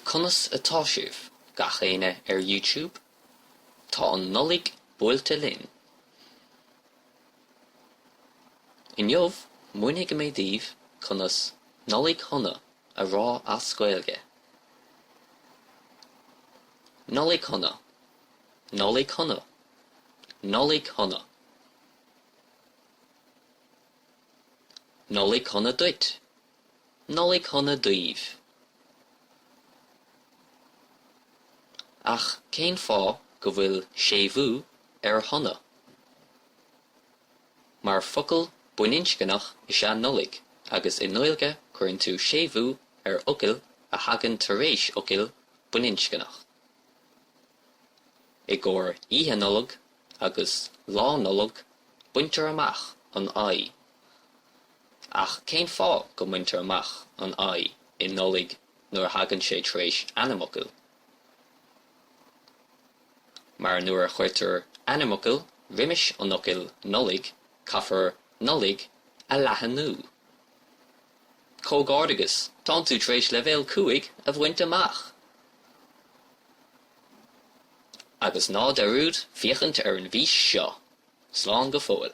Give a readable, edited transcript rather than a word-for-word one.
Conas atá sibh, gach éinne ar YouTube? Tá an Nollaig buailte linn! Inniu múinfidh mé daoibh conas Nollaig Shona a rá as Gaeilge. Nollaig Shona. Nollaig Shona. Nollaig Shona. Nollaig Shona duit. Nollaig Shona daoibh. Ach cén fáth go bhfuil séimhiú ar shona? Mar focal baininscneach is ea Nollaig agus i nGaeilge cuireann tú séimhiú ar fhocail a thagann tar éis fhocail baininscneach. I gcomhair Oíche Nollag agus Lá Nollag baintear amach an I. Ach cén fáth go mbaintear amach an I i Nollaig nuair a thagann sé tar éis ainmfhocail? Mar nuair a chuirtear ainmfhocal roimis an fhocail Nollaig caithfear Nollaig a leathanú. Comhghairdeas, tánn tú tar éis leibhéal 5 a bhaint amach! Agus ná dearúd féachaint ar an bhfís seo! Slán go fóill.